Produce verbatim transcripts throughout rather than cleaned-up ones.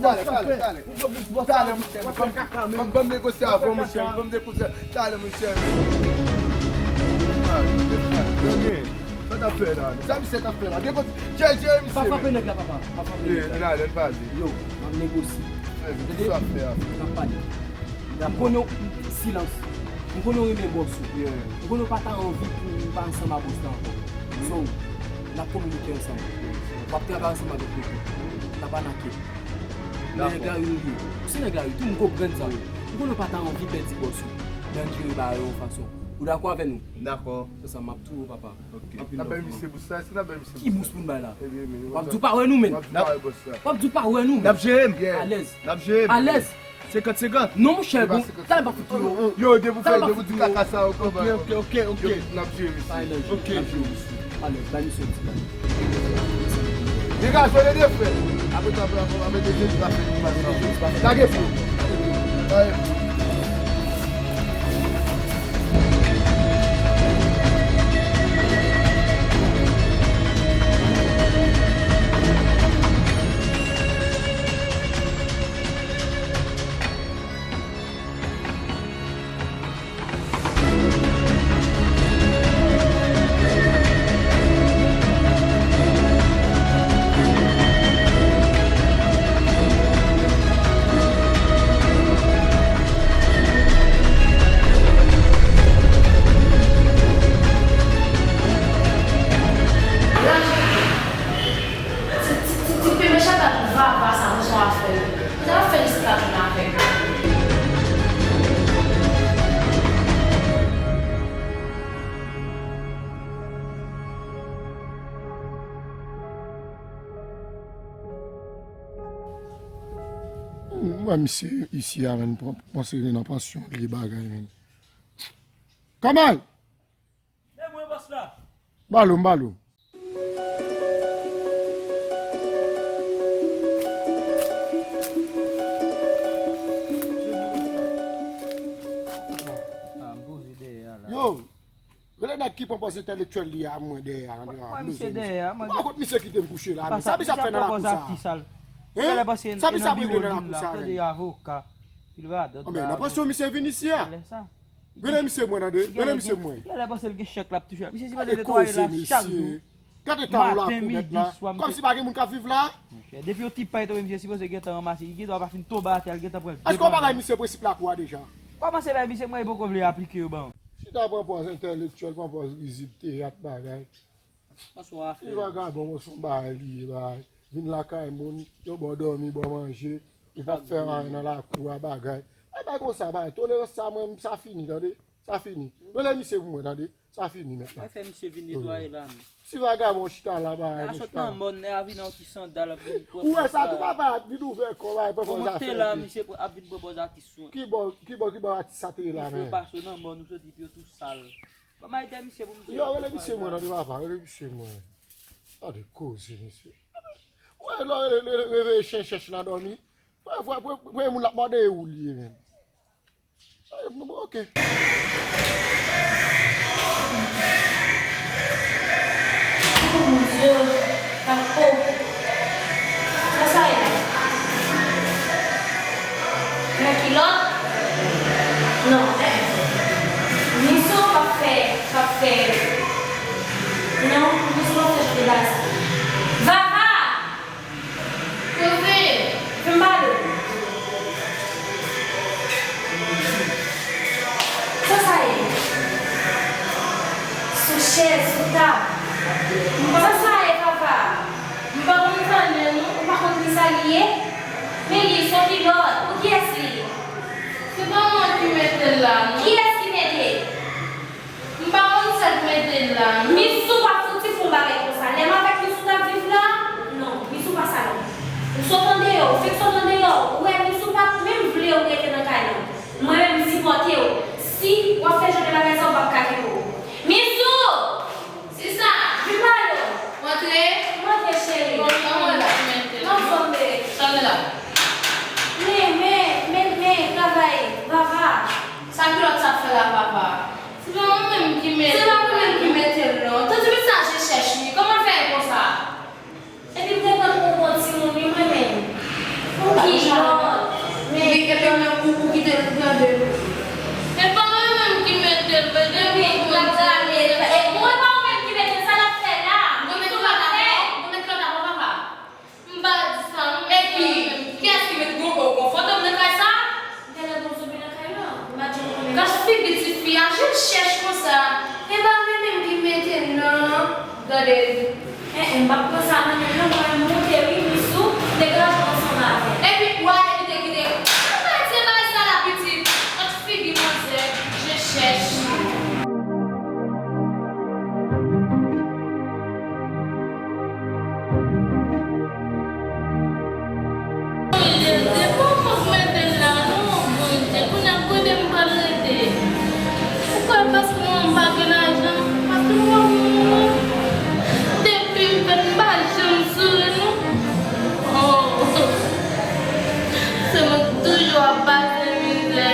Talè, talè, talè. Talè, monchè. Ban m negosye avè w, monchè. Ban m negosye. Talè, monchè. Sa t ap fè la? Sa misye t ap fè la? Negosye. Jere, jere misye. Pa frape nèg la, papa. Pa frape nèg la. Talè, n pale. Yo, m ap negosye. Tande? Sa fè a. N ap pale. M konnen w, silans. M konnen w renmen bòs ou. M konnen w pa ta anvi pou w pa ansanm a bòs la ankò. So, n ap kominike ansanm. W ap travay ansanm avèk nou tou. N ap anake. Men nèg lari nou ye. Se nèg lari tou, m konprann sa. M konnen w pa ta anvi pèdi bòs ou. Men ann jere bagay yo yon fason. Ou dakò avè nou? M dakò. Se sa, m ap touye w, papa. Ok. N ap bay misye bous la, èske n ap bay misye bous la? Ki bous pou n bay la? W ap di w pa wè nou menm. W ap di w pa wè bòs la. W ap di w pa wè nou menm. N ap jere m. Alèz. N ap jere m. Alèz. Senkant senkant. Non, monchè, bon, talè pa fout yo. Yo, depi w fè, depi w di kaka sa yo, kòman? Ok, ok, ok, ok. N ap jere misye. N ap jere misye. Alèz, bay misye yon ti bagay. Degaje w, de frè. Apre sa, apre, apre, apre, de Jezi pa fè li pa sa. Lage pye w. Lage pye w. Ti, ti, ti, ti pime chata pou vava sa, nou son afè. Sa ap fè isit la tounen avèk. Mwen, misye isi a, menm, panse li nan pansyon, li bagay, menm. Kòman? Debouye bòs la. Balo, balo. Yo, rele nèg ki pran pòz entèlektyèl li a mwen dèyè a. Mwen pa misye dèyè a, mwen. Mwen kot misye kite m kouche la, men sa misye ap fè nan lakou sa? Hein? Sa misye ap regle nan lakou sa, men? Avoka. Anben, nan pansyon misye vin isi a. Rele misye mwen, tande. Rele misye mwen. Genlè panse l gen chèk l ap touche. Misye sipoze netwaye la chak jou. Gade tan ou lakou nèt la. Kòmsi pa gen moun k ap viv la. Monchè, depi yon ti pay tonbe, misye sipoze gentan ranmase. Li gendwa pa fin tonbe atè a, li gentan pran l. Èske w pa bay misye prensip lakou a deja? Kòmanse bay misye, mwen poko vle aplike yo ban. Chita pran pòz entèlektyèl, pran pòz rizib, teyat, bagay. Ti vagabon, bon, se yon bagay li ye, bagay. Vin lakay moun, yo ba w dòmi, ba w manje, ou p ap fè anyen nan lakou a, bagay. Ay, bagay konsa, bagay. Tolerans sa, mwen, sa fini, tande. Sa fini. Rele misye pou mwen, tande. Sa fini mentnan. Mwen fè misye vin netwaye la, men. Ti vagabon chita la, bagay. Misye sot nan mòn, nèg a vin an ti sandal, ap vin pran pòz la. Ou wè sa tou, papa, ap vin ouvè kò, bagay, pran pòz afè. Kòmantè la, misye ap vin pran pòz atis, wi. Ki bò, ki bò, ki bò atis sa te ye la, men? Misye pase nan mòn, ou soti, pye w tou sal. Ban m al de misye pou m di yo. Yo, rele misye mwen, tande papa, rele misye mwen. Tande koze, mesye. Ou wè lè w reveye chen chèch nan dòmi. Premye moun l ap mòde e ou l ye menm. Ok. Oh, mon Dieu. Sa sa ye? Yon kilòt? Non. Miso p ap fè, p ap fè. Non, Miso p ap fè jan de bagay sa. Vava! Koze! Vin pale. Sa sa ye? Sou chèz, sou tab. Sa sa ye, Vava? M pa konn sa non, ou pa konn ki sa li ye? Men li se yon kilòt, pou kiyès li ye? Se pa mwen ki mete l la, non. Kiyès ki mete? M pa konn sa k mete l la, non. Misou pa fouti fè yon bagay konsa. Lè m avèk Misou n ap viv la, non, Misou pa sa, non. Ou sot andeyò, ou fèk sot andeyò. Ou wè, Misou pa t menm vle ou rete nan kay la. Mwen menm, m sipòte w. Si w ap fè jan de bagay sa, ou p ap ka kenbe w. Misou! Sista! Vin pale w. Rantre. M rantre, cheri. Bon, kòman la? M anfòm, bebe. Sa w gen la? Men, men, men, men, travay, Vava. Sa kilòt sa E, epi menm ou, ou kite l gade. E pa mwen menm ki mete l, men depi l ap gade l, e, bon, e pa ou menm ki mete l, sa l ap fè la? Mwen mete l la, mwen mete l la, papa. M pa di sa, non. Epi, kiyès ki met gon, gon fantom nan kay sa? Genlè gon zonbi nan kay la. M pa janm konnen. Gad figi ti fi a, je l chèch konsa. E pa mwen menm ki mete l, non. Gade l. En, en, m p ap pran sa nan men l, non, mwen monte, wi, m sou, degaje w ansanm avè l. Epi, w ale kite, kite. Kite bagay sa la, pitit. Gad figi manzè, je chèch. Bondye, se pa mwen k mete l la, non, Bondye. Kounye a, kote m pral rete? Ou kwè paske manman m pa gen lajan? Paske manman m, depi m fèt, m pa janm souri, non. Oh, se mwen k toujou ap pase mizè.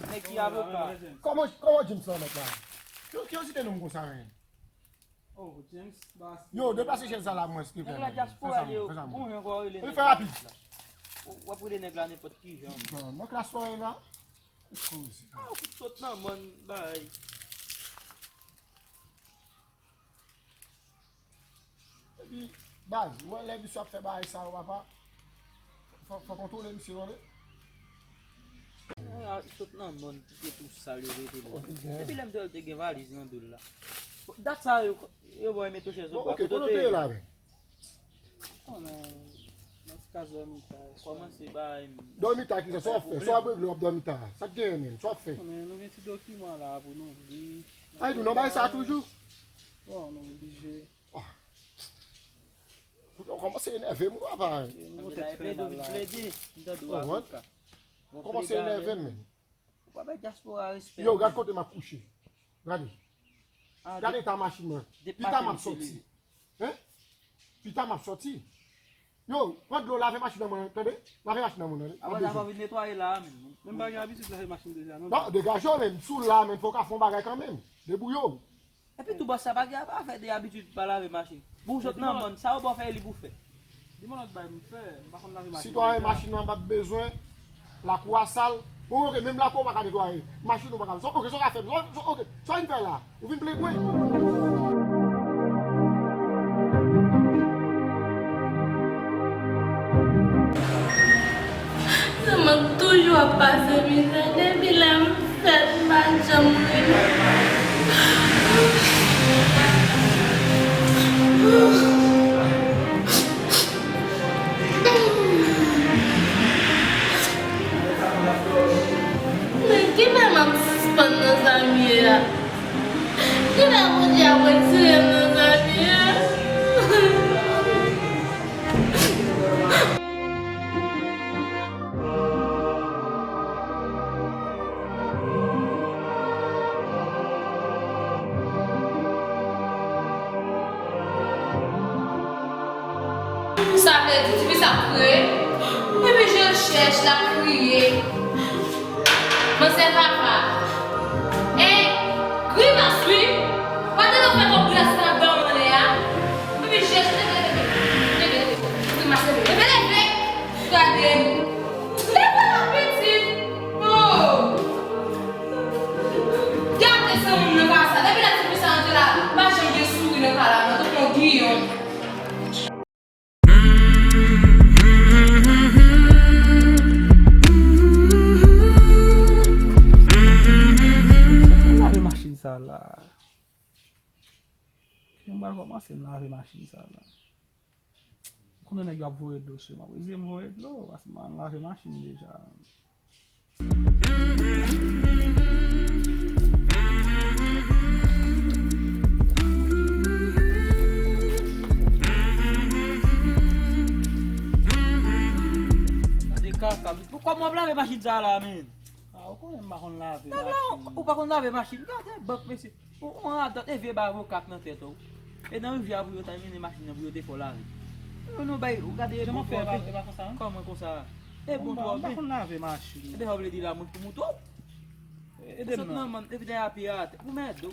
Nèg ki avoka? Kòman, kòman James lan mèt la? Ki, ki yo site non m konsa, men? Oh, James Bas. Yo, deplase chèz sa la, mwen, silvouplè. Nèg la dyaspora, yo, bon, jan w rele nèg la. Fè rapid. W ap rele nèg la nenpòt ki jan. Bon, nan klas pa w la. Koze. Ah, ou sot nan mòn, bay. Epi, baz, ou wè lè misye ap fè bagay sa yo, papa, fò, fò kontwole misye, tande. Ah, sot nan mòn, kite tou sal yo rete la. Epi lè m te wè l te gen valiz nan do l la. Dat sa yo, yo ba w mete chèz ou pa kote w te ye la, men. Konnen, nan ti kaz dòmita, kòmanse bay m. Dòmita ki sa, sa w ap fè? Sa w ap regle w ap dòmita? Sa k genyen menm? Sa w ap fè? Konnen, nou gen ti dokiman la pou nou li. Ay, nou nan bay sa toujou? Bon, nou oblije. Ah. Ou kòmanse enève m, papa. Kòmanse enève m, men. Ou pa bay dyaspora respè. Yo, gad kote m ap kouche. Gade. Gade eta machin mwen. Pita m ap sòti. Hein? Pita m ap sòti. Yo, pran dlo, lave machin nan mwen, tande? Lave machin nan mwen, tande? Apre sa, pa vin netwaye la a menm, non. Men m pa gen abitid lave machin deja, non. Non, degaje w, men, m sou la, men, fò w ka fè yon bagay kanmenm. Debouye w. Epi tou, bòs sa pa gen afè de abitid pa lave machin. Pou w sot nan mòn, sa yo ba w fè, li pou w fè. Di m yon lòt bagay m fè, m pa konn lave machin. Sitwayen, machin nan pa bezwen, lakou a sal. Bon, oke, menm lakou w pa ka netwaye. Machin ou pa ka. So, oke, sa w ka fè, so, so, oke, sa w vin fè la? Ou vin plenyen mwen? Se mwen k toujou ap pase mizè depi lè m fèt, m pa janm ri. Men kilè m ap sispann nan sa m ye a? Kilè Bondye ap retire m nan sa m ye a? Sa vle di, tifi sa ap kriye. Epi je l chèch, l ap kriye. Manzè papa. Hein? Grimas wi. Pa tande w fè twòp grimas nan ban m anlè a. Epi je l chèch, leve, leve, leve, leve. Grimas, leve, leve, leve. Gade m. Leve la, pitit. Oh. Gade se moun nan ka sa. Depi lè tifi sa antre la, pa janm gen souri nan ka la, non, tankou yon giyon. Lave machin sa la. Mwen pral kòmanse m lave machin sa la. Konbyen nèg yo ap voye dlo sou mwen? Ap rive m voye dlo, paske m lave machin deja. Kòman w ap lave machin sa a la, men? Ah, ou konnen m pa konn lave machin. Ou pa konn lave machin? Gade bank, mesye. Ou, ou anradan, e vye bavo k ap nan tèt ou. E nan rivyè a pou yo t al mennen machin nan pou yo te fè w lave. Yo nou bay, ou gade e bon twò byen. Kòman konsa? E bon twò byen. M pa konn lave machin. E deja w vle di la moun pou mouton. Ede m non. Sot nan mann, epi dèyè apye atè. Ou mèt do.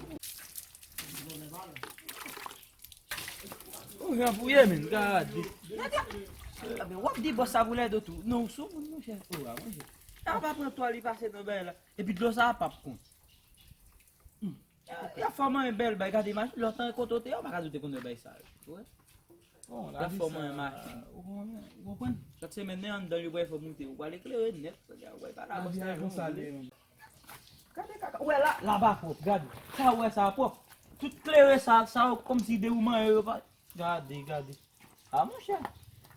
Ou jan pou ye, men, gade. Gade. W ap di bòs sa pou lèdo tou. Non, ou sou moun, monchè. O, a, monchè. A pa pran twal, li pase nan bay la. Epi dlo sa a p ap kont. Hmm. Y ap fè w manyen bèl bay, gade machin, lòt tan kote w te ye, w pa ka di w te konn wè bay sa yo. Ou wè? Bon, y ap fè w manyen machin. Ou konnen, ou konprann? Chak semèn, nan anndan, yo pral fè w moute. Ou pral eklere nèt, ou pral pale a bòs la jan w vle. Gade kaka, ou wè la, la pa pwòp, gade. Sa ou wè sa pwòp. Tout klere sa, sa yo kòmsi de ou manyen yo pa. Gade, gade. A, monchè.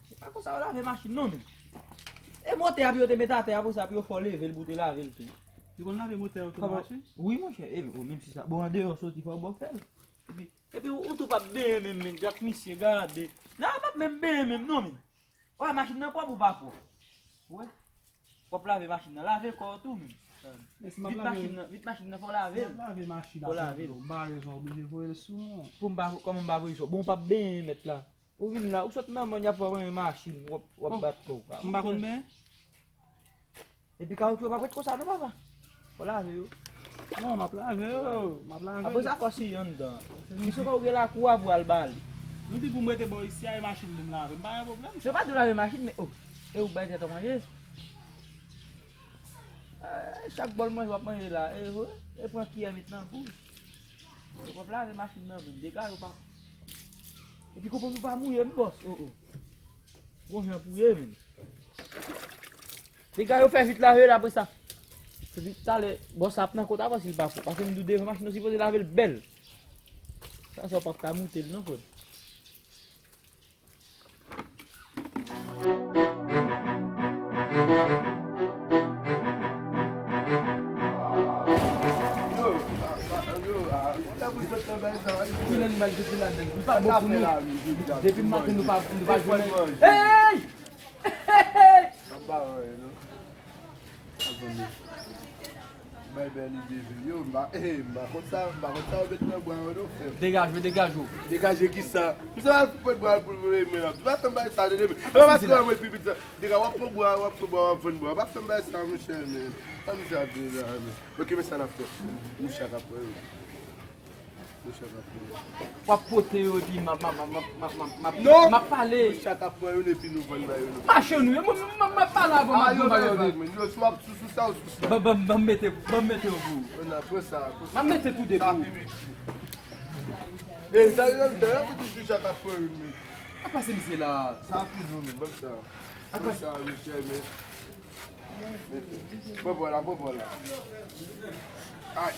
Se pa konsa yo lave machin non, men. E motè a pou yo te met atè, apre sa pou yo fè w leve l pou w te lave l tou. Yo konn lave motè yo tou nan machin? Wi, monchè. E, o, menm si sa, bon, andeyò soti fò w bò fè l. Epi, epi ou, ou tou p ap benyen menm, men, gad misye, gade. La, w p ap menm benyen menm non, men. Ou wè machin nan pwòp ou pa pwòp? Ou wè? W ap lave machin nan, lave kò w tou, men. Vit machin nan, vit machin nan, fò w lave l. Fò w lave l. M pa rezon oblije voye l sou mwen. Pou m pa, kòman m pa voye sou? Bon, w p ap benyen mèt la. Ou vin la, ou sot nan mòn, y ap fè w manyen machin, w ap, w ap bat kò w. M pa konn benyen? Epi kawoutchou yo p ap ret konsa non, papa. Fò lave yo. Non, m ap lave yo, m ap lave yo. Apre sa, kò siye anndan. Misye kò ou gen lakou a pou al bale. Nou di pou m rete bò isi a, e machin pou m lave. M pa gen pwoblèm. Se pa di w lave machin, men, o, e ou k bay tèt ou manje? Eh, chak bòl manje w ap manje la, e, e pran kiyè met nan bouch. Ou p ap lave machin nan, men. Degaje w pa. Epi konprann ou pa mouye, m bòs. O, o. Gon jan pou ye, men. Degaje w fè vit lave l apre sa. Epi talè, bòs la ap nan kont avan si l pa fou. Paske m di w devan machin nan sipoze lave l bèl. Sa, sa w p ap ka moute l non, frè m. Kilè n bal soti ladan l? Li pa bon pou nou. Depi maten nou pa, nou pa jwenn. Hey! Hey! Hey! Bay bèl ide vre. Yo, m pa, eh, m pa konn sa, m pa konn sa yo met nan bwa yo non, frè m. Degaje w, degaje w. Degaje kisa? Misye al fout pran bwa pou l voye men ap. Pa fè m bay sa, tande, men. E pa paske mwen pi piti sa. Degaje, w ap pran bwa, w ap pran bwa, w ap vann bwa. Pa fè m bay sa, monchè, men. Sa misye ap di la, men. Ok, men sa n ap fè. Mouche a ka pran yo. W ap pote yo epi m ap, m ap, m ap, m ap, m ap, m ap, m ap, m ap pale. Mouche a ka pran yo epi nou vann ba yo. Mache nou, m, m, m, m ap pale avan m ap vann ba yo. Yo, si w ap sou, sou sa ou sou sa. Ban, ban, ban m mete, ban m mete yo pou ou. Pran sa, pran sa. M ap mete tou de pou ou. Sa pi piti. E, sa yo, sa yo, se toujou sa k ap pran yo, men. A pase misye la. Sa ap toujou, men, ban m sa. Pran sa, monchè, men. Bon, vwala, bon, vwala. Ay.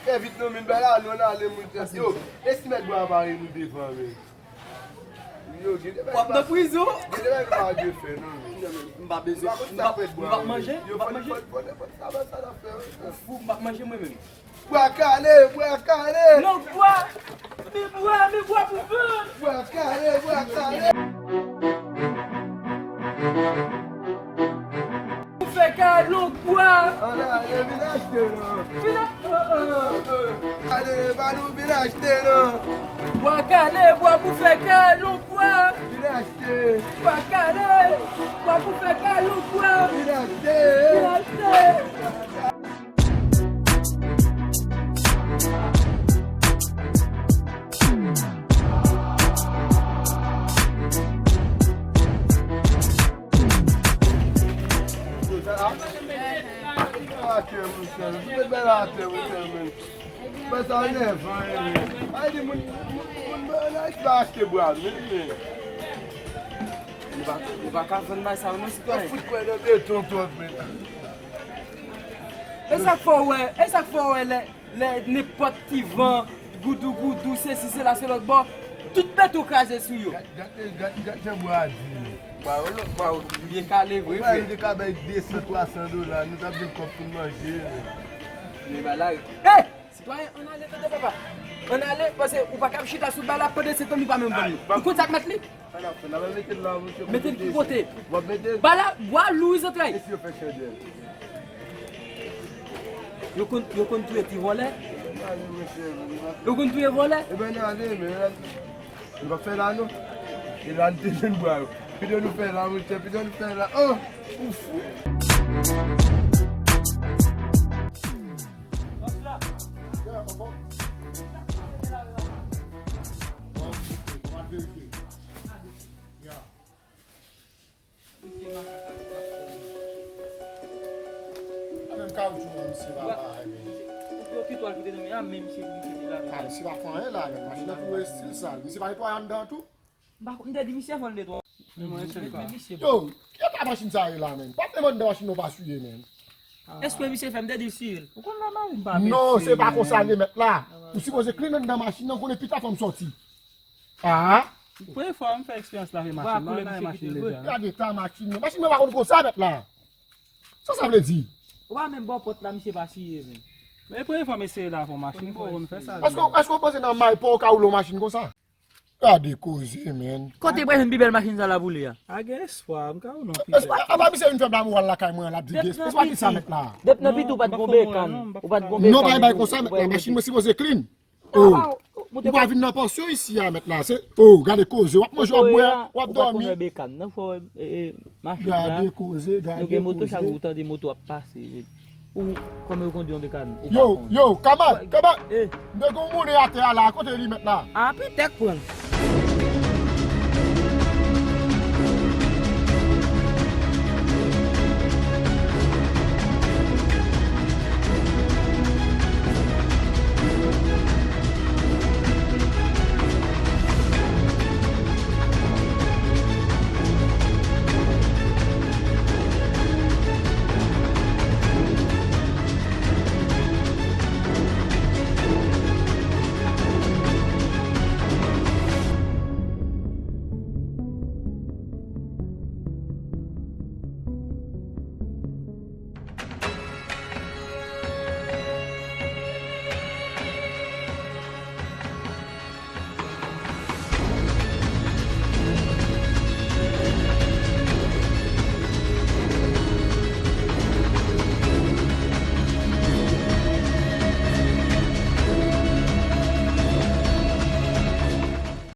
Fè vit non, men, bay la, nou ale, moun tèt yo. E si mèt bwa a bare nou devan, men. Yo, gen de bagay. W ap nan prizon. Gen de bagay nou pa dwe fè, non, men. M pa bezwen. M pa, m pa manje, m pa manje. Yo, fò, fò, fò, fò, sa, sa n ap fè, wi. Ou fou, m pa manje mwen menm. Bwa kale, bwa kale. Lòk bwa. Mi bwa, mi bwa pou vann. Bwa kale, bwa kale. Pou fè kay lòk bwa. Ann ale, vin achte non. Vin a-, oh, oh. Ale, ba nou vin achte non. Bwa kale, bwa pou fè kay lòk bwa. Vin achte. Bwa kale, bwa pou fè kay lòk bwa. Vin achte. Vin achte. Atè, monchè. Tout bèl atè, monchè, men. Mwen sa nèvan, men. Ay, di moun, moun, moun, moun, nan, pa achte bwa, men, men. Ou pa, ou pa ka vann bay sa, non, sitwayen. Yo fout kwè nan beton twòp, men. E sa k fè w wè, e sa k fè w wè lè, lè nenpòt ti van, goudou, goudou, sesi, sela, se lòt bò, tout beton kraze sou yo. Gad, gad, gad, gad jan bwa a di. Bwa yo, bwa yo byen kale vre, frè. Yo te ka bay de san, twa san dola, nou t ap jwenn kòb pou n manje. Men bagay. Hey! Sitwayen, ann ale, tande, papa. Ann ale, paske ou pa kab chita sou bala pandan se tan nou pa menm vann li. Ou konn sa k mèt li? Sa n ap fè? N ap mete l la, monchè. Mete l ki kote? W ap mete l? Bala, bwa lou zantray. E si yo fè chandèl? Yo konn, yo konn touye ti vòlè? Yo konn touye vòlè? Ebyen, n ale, men. Nou pa fè la, non. E la, n te jwenn bwa yo. Pito nou fè la, monchè, pito nou fè la. Oh! Ou fou. A, menm kawoutchou an, misye pa bay, men. Ou pran pitòl ki te nan men an, men misye pou misye te lave. A, misye pa fè anyen la, men. Machin nan tou estil sal. Misye pa netwaye anndan an tou? M pa, m te di misye fò l netwaye. Men mwen, se pa. Men misye. Yo, ki eta machin sa ye la, men? Pa fè m anndan machin nan pa siye, men. Espre misye fè, m te di l siye l. Ou konn la mari m pa vle siye. Non, se pa konsa l ye, mèt la. Ou sipoze clean anndan machin nan, konnen pita fò m sòti. Ah! Premye fwa m fè eksperyans lave machin, m pa lave machin deja. Gade eta machin nan. Machin mwen pa konn konsa, mèt la. Sa sa vle di? Ou pa menm bò pòt la, misye pa siye, men. Men premye fwa m eseye lave yon machin, m poko konn fè sa. Èske, èske w panse nan may pa w ka woule yon machin konsa? Gade koze, men. Kote w pral jwenn pi bèl machin sa l ap woule a? A, gen espwa, m ka woule yon pi bèl. Espwa, apa misye vin fè m lamoral lakay mwen, l ap di gen espwa. Espwa ki sa, mèt la? Depi nan piti w pa t gon bekàn. Ou pa t gon bekàn. Non, pa bay konsa, mèt la. Machin mwen sipoze clean. Oh, ou pa vin nan pansyon isi a, mèt la. Se, oh, gade koze. W ap manje, w ap bwè, w ap dòmi. Gade koze, gade koze. Nou gen moto, chak jou w tande moto ap pase. Ou, kòman yo kondi yon bekàn? Ou pa konnen. Yo, yo, kamarad, kamarad. M te gen yon monnen atè a la, kote li, mèt la? A, petèt pran l.